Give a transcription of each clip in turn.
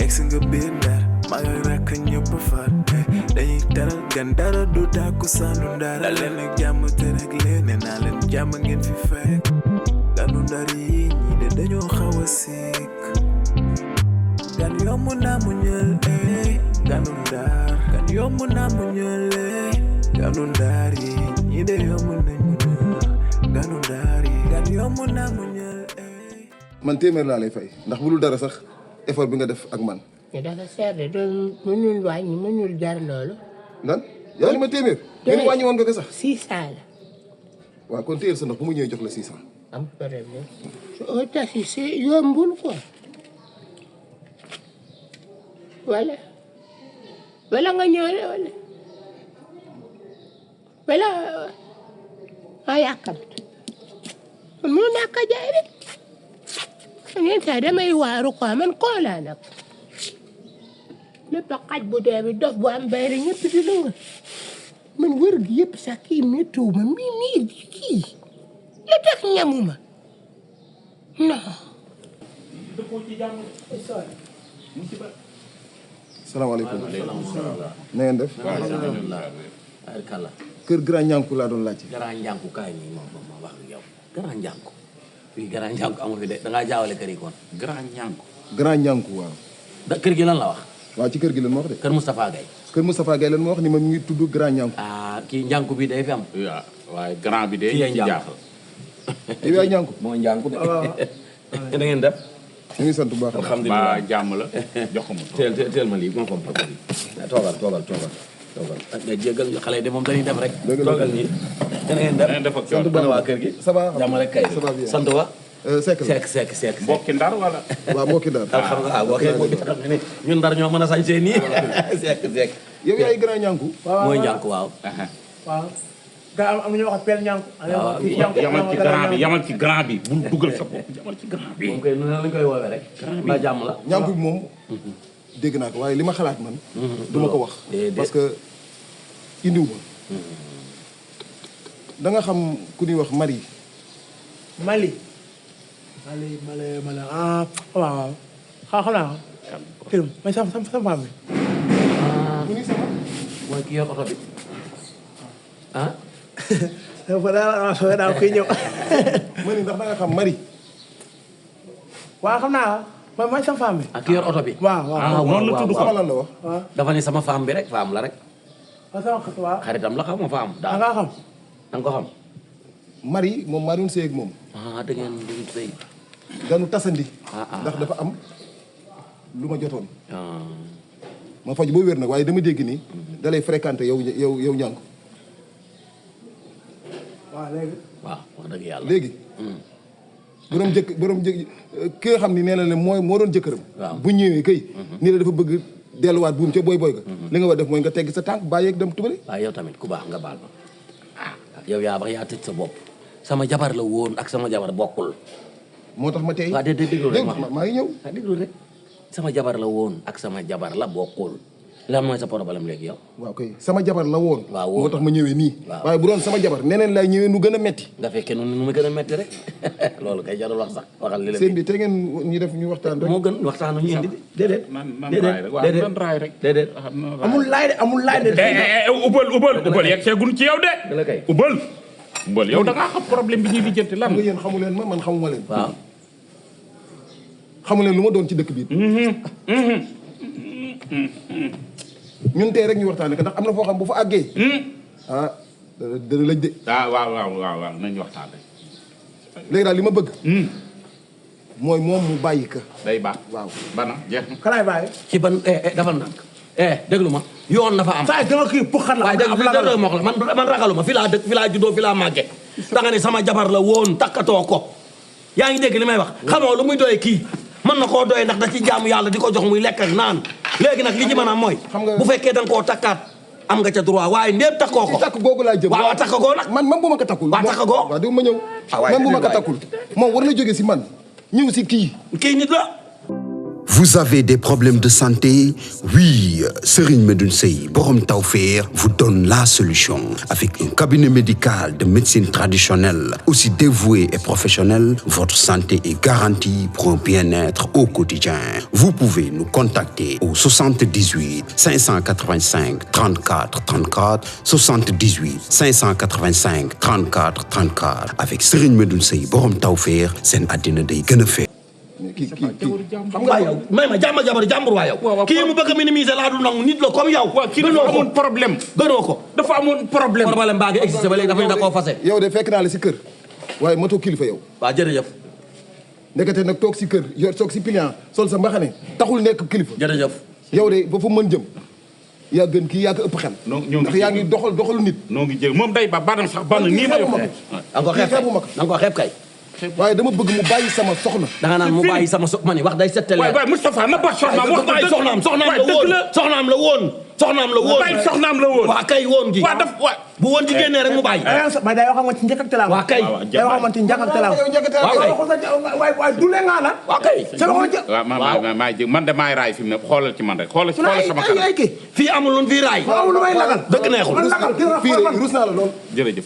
ex nga biir Ndar maa ngi rakk ñëpp far dañuy taral gan dara du tàkku sandu Ndar dal leen ak jàmm te rek leen nee naa leen jàmm ngeen fi fekk ganu Ndar yi ñi de dañoo xaw a sikk gan yomb naa mu ñël ganu Ndar gan yomb naa mu ñël ganu Ndar yi ñi de yomb nañ mu ñël ganu Ndar yi gan yomb naa mu ñël man téeméer laa lay fay ndax bu dul dara sax effort bi nga def ak man. mais dafa seer de doon mënul wàññi mënul jar loolu. lan yow li ma téeméer. ngeen wàññi woon nga ko sax. 600 la. waaw kon téyel sa ndox bu mu ñëwee jox la 600. am problème soo tasi si yombul quoi. wala nga ñëw wala maa yàkkamti man mënu naa ko jaay rek. yenn saa damay waaru quoi man koo laa nag lépp xaj bu dee bi dof bu am bayri ñëpp di lunga man wër gi yëpp sax kii méttiwu ma mii kii la tax ñamuma non. salaamaaleykum. na ngeen def. kër Grand Niankou laa doon laajte. Grand Niankou kaay nii moom ma wax ak yow Grand Niankou. fii Grand Niankou amu fi de da ngaa jaawale kër yi kon. Grand Niankou. Grand Niankou waaw. kër gi lan la wax. waaw ci kër gi lan ma wax de. kër Moustapha Gueye. kër Moustapha Gueye lan ma wax ni ma ngi tudd Grand Niankou. ah kii Niankou bi day fi am. waaw waaye grand bi de. kii ci jaaxal. yow yaay Niankou. mooy Niankou de. da ngeen def. ñu ngi sant bu baax. alhamdulilah ba jàmm la jox ko ma. teel ma lii moo ko toogal. ak nga jégal xale yi de moom dañuy def rek. toogal nii. da ngeen def. ak coono sant waa kër gi. ça va jàmm rek kay. sant wa. Seck. mbokki Ndar wala. waaw mbokki Ndar. alhamdulilah mbokki Ndar ñun Ndar ñoo mën a sañsee nii. Seck. yow yaay Grand Niankou. mooy Niankou waaw. waaw. gaa am na ñoo wax pelle Niankou. yamal ci grand bi bul dugal sa bopp yamal ci grand bi. moom kay noonu lañ koy woowee rek. mbaa jàmm la. Niankou bi moom. dégg naa ko waaye li ma xalaat man. du ma ko wax. parce que indiw ma. da nga xam ku ñuy wax Marie. Mali ah waaw xam naa ko. mais sama femme bi. mu ni sama. mooy ki yor oto bi ah. daa koy ñëw. ma ni ndax da nga xam Marie. waaw xam naa mooy sama femme bi. ak ki yor oto bi. waaw noonu la tudd sama lan la wax. waaw dafa ne sama femme bi rek femme la rek. waaw xaritam la xam ma femme. da nga xam. da nga ko xam. Marie moom maa doon sëy ak moom. ah da ngeen di sëy. ganu tasandi. ndax dafa am lu ma jotoon. ma faj boo wér nag waaye dama dégg ni. da lay fréquenté yow Niankou. waaw léegi. waaw wax dëgg yàlla. léegi. borom ki nga xam ni nee na ne moo doon jëkkëram. waaw bu ñëwee kay. nii la dafa bëgg delluwaat buum ca boy ga. li nga war def mooy nga tegg sa tànk bàyyi ak dem tubale. waaw yow tamit ku baax nga baal ma. yow yaa tëj sa bopp. sama jabar la woon ak sama jabar bokkul. moo tax ma tey. waaw déglu rek maa ngi ñëw. déglu rek. sama jabar la woon ak sama jabar la bokkul. lan mooy sa problème léegi yow. waaw kay sama jabar la woon. waaw woon moo tax ma ñëwee nii. waaw waaye bu doon sama jabar neneen laay ñëwee nu gën a metti. nga fekkee noonu nu ma gën a metti rek loolu kay jarul wax sax waxal li la. seen bi te ngeen ñu def ñu waxtaan rek. moo gën waxtaanu ñu indi déedéet. nan raay rek. déedéet. amul laay de. ubal yegg seegul ci yow de. dala kay ubal yow da ngaa xam problème bi ñuy lijjanti lan. xam nga yéen xamu leen ma man xamuma leen. waaw. xamu leen lu ma doon ci dëkk bi. ñun tey rek ñu waxtaanee ko ndax am na foo xam bu fa àggee. ah dana lëj de. waaw nañu waxtaan rek. léegi daal li ma bëgg. mooy moom mu bàyyi ka. day baax waaw. bana jeex na. kalaay bàyyi. ci ban dafal nànk déglu ma yoon na fa am. saa dama kii pour xar la. waaye déglu ma wax la man ragaluma fi laa dëkk fi laa juddoo fi laa màgge. da nga ne sama jabar la woon takkatoo ko. yaa ngi dégg li may wax xamoo lu muy doyee kii mën na koo doyee ndax da ci jaamu yàlla di ko jox muy lekk ak naan léegi nag li ci mën a mooy. bu fekkee da nga koo takkaat am nga ca droit waaye ndéem takkoo ko. ci takk googu laa jëm. waaw takk goo nag. man même bu ma ko takkul. waaw takk goo waaw di ma ñëw. même bu ma ko takkul moom war na jóge si man ñëw si kii. kii nit la. Vous avez des problèmes de santé? Oui, Serigne Medoune Sey Borom Tawfekh vous donne la solution. Avec un cabinet médical de médecine traditionnelle, aussi dévoué et professionnel, votre santé est garantie pour un bien-être au quotidien. Vous pouvez nous contacter au 78 585 34 34, 78 585 34 34. Avec Serigne Medoune Sey Borom Tawfekh, seen àddina day gën a fee. xam nga yow may ma jàmm jabar jàmbur waa yow kii mu bëgg a minimiser laa du nangu nit la comme yow. waaw kii dafa amoon problème. gënoo ko dafa amoon problème. problème baa ngi existé ba léegi dafa ñu da koo fase. yow de fekk naa la si kër waaye matoo kilifa yow. waaw jërëjëf. ndekete nag toog si kër yor toog si client sol sa mbaxane taxul nekk kilifa. jërëjëf. yow de ba fa mën jëm yaa gën kii yaa ko ëpp xel. ndax yaa ngi doxalu nit. noo ngi jël moom day ba banam sax ban nii ma yow. da nga ko xeeb kay da nga ko xeeb kay. waaye dama bëgg mu bàyyi sama soxna. da nga naan mu bàyyi sama soxna ma ni wax day settale. waay waay Moustapha na ba soxnaam wax bàyyi soxnaam la woon soxnaam la woon. bàyyi soxnaam la woon. waa kay woon gi. waa daf waay. bu woon gi génnee rek mu bàyyi. mais day wax ci njëkk ak talaam. waa kay day wax ci njëkk ak talaam. waay du lee nga la. waa kay. waaw man de maay raay fi mu ne xoolal ci man rek xoolal sama kanam. fii amul lu fi raay. amul lu may lagal. dëgg neexul. fii rus naa la lool. jërëjëf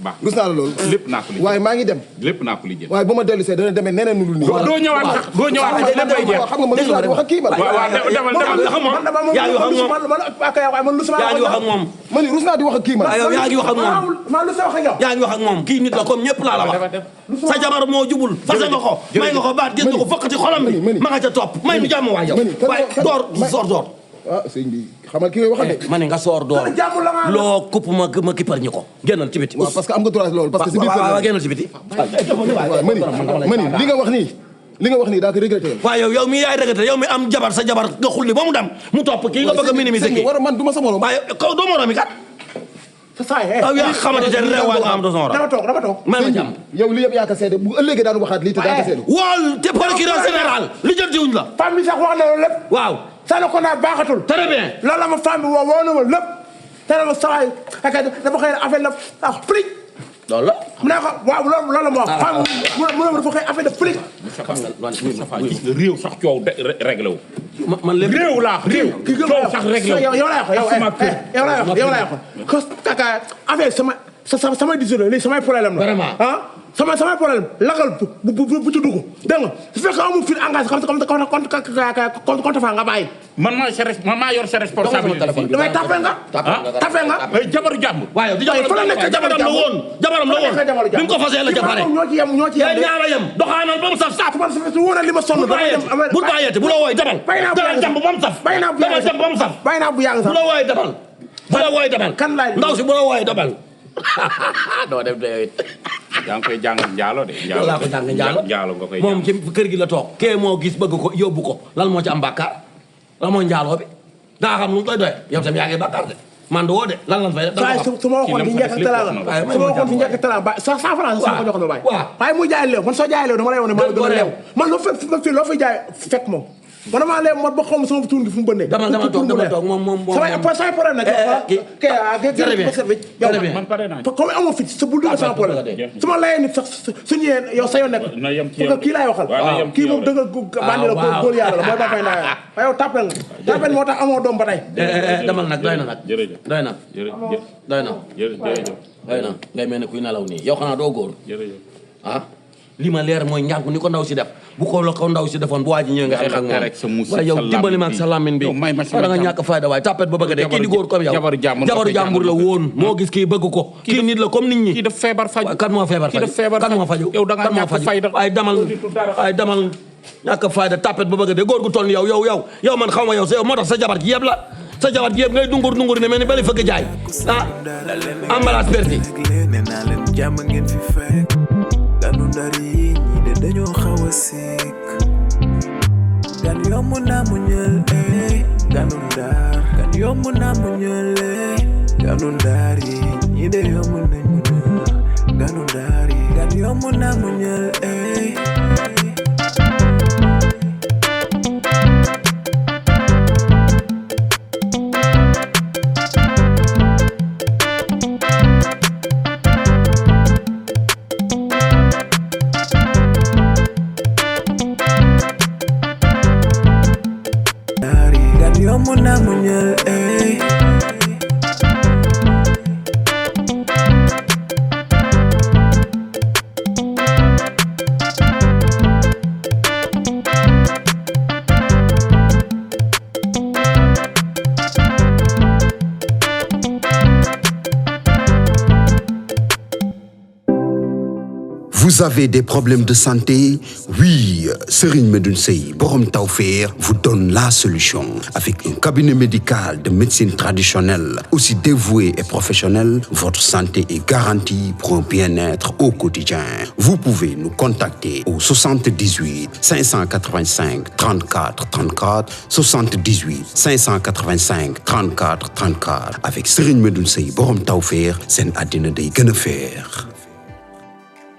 baax. rus naa la lool. lépp naa ko lijjanti. waaye maa ngi dem. lépp naa ko lijjanti. waaye bu ma dellu see dana demee neneen nu dul nii. doo ñëwaat sax doo ñëwaat sax lépp ay jeex. xam nga man rus naa di wax ak kii man. waaw demal yaa ngi wax ak moom. man rus naa di wax ak kii man. yaa ngi wax ak moom. yaa ngi wax ak moom kii nit la comme ñëpp laa la wax. sa jabar moo jubul fase nga ko may nga ko baat gis nga ko fokkati xolam bi ma nga ca topp may nu jàmm waay yow waaye door ah sëñ bi xamal ki ngay waxal de. ma ne nga soor door loo kupp ma kippar ñi ko génnal ci biti. waaw parce que am nga droit loolu parce que si biir waaw génnal ci biti. mani li nga wax nii daa ko regretté. waaw yow mi yaay regretté yow mi am jabar sa jabar nga xulli ba mu dem mu topp kii nga bëgg a minimiser kii. war man du ma sa morom. waaye kaw doo morom mi kat. waaw yaa xamante ne réew waa nga am doo sa morom. dama toog. may ma jàmm. yow li yëpp yaa ko seede bu ëllëgee daan waxaat lii te daa ko seede. waaw te procureur général li jël jiwuñ la. femme bi sax wax na loolu lépp. waaw. Sano ko naa baaxatul. très bien. loolu la ma femme bi woo na ma lépp. te ne ma sawaay ak dafa xëy na affaire la ah flic. loolu la. mu ne ko waaw loolu la ma wax. femme mu ne ma dafa xëy affaire de flic. Moustapha gis nga réew sax coow réglé wu. man lépp réew laa réew. coow sax réglé wu. yow laa wax yow laa wax kaka affaire samay décision léegi samay problème la. vraiment ah samay problème lagal bu ci dugg dégg nga su fekkee amul fi engagé comme fa nga bàyyi. man maa yor sa responsabilité. damay tapé nga. jabaru jàmbur. waaye di jabaram la woon. bi mu ko fasee la jafare. ñoo ci yem ñaara yem doxaanal ba mu saf saaf. su wóoree li ma sonn. bu bàyyeete bu la wooy demal. demal jàmb ba mu saf. bàyyi naa bu yàgg sax. bu la wooy demal. bu la wooy demal. kan laay ndaw si bu la wooy demal. doo def de yow it. yaa ngi koy jàngal njaalo de. njaalo laa ko jàng njaalo nga koy moom ci kër gi la toog. kee moo gis bëgg ko yóbbu ko lan moo ci am bàkkaar lan mooy njaaloo bi daa xam lu mu koy doy yow tam yaa ngi bàkkaar de man du woo de lan lan fay def. su ma waxoon di njëkk talaa ba 100 francs sa ko joxoon ba bàyyi. waaye muy jaay leew man soo jaay leew dama lay wax ne maa gën a leew man loo fi jaay fekk moom man damaa leen man ba xaw sama tuun gi fu mu bënnee. dama toog moom samay problème nag. man pare naa comme amoo fi sa bul dugg sama problème su ma layee nit sax su ñëwee yow sa yoon nekk. na yem ci yow kii laay waxal. kii moom dëgg bandi la góor yàlla la mooy ba fay naa waaye yow tàppel nga tàppel moo tax amoo doom ba tey. demal nag doy na nag. jërëjëf doy na. jërëjëf doy na ngay mel ne kuy nelaw nii yow xanaa doo góor. jërëjëf ah li ma leer mooy njàng ni ko ndaw si def bu ko la ko ndaw si defoon bu waa ji ñëwee nga xeex ak moom waaye yow dimbali ma ak sa lamine bi da nga ñàkk fayda waaye tapet ba bëgg de kii di góor comme yow jabaru jàmbur la woon moo gis kii bëgg ko kii nit la comme nit ñi kii daf feebar faju kan moo feebar faju yow da nga ñàkk fayda ay damal ñàkk fayda tapet ba bëgg de góor gu toll ni yow man xaw ma yow sa yow moo tax sa jabar ji yëpp la sa jabar ji yëpp ngay dungur ne mel ni bali fëgg jaay ah emballage berti jàmm ngeen fi fekk Ganu Ndar yi ñi de dañoo xaw a sikk gan yomb naa mu ñël Ganu Ndar gan yomb naa mu ñël Ganu Ndar yi ñi de yomb nañ mu ñël Ganu Ndar yi gan yomb naa mu ñël Muna muñal ey. Vous avez des problèmes de santé? Oui, Serigne Medoune Sey, Borom Tawfekh vous donne la solution. Avec un cabinet médical de médecine traditionnelle, aussi dévoué et professionnel, votre santé est garantie pour un bien-être au quotidien. Vous pouvez nous contacter au 78 585 34 34, 78 585 34 34. Avec Serigne Medoune Sey, Borom Tawfekh, sen adina day gëna faire.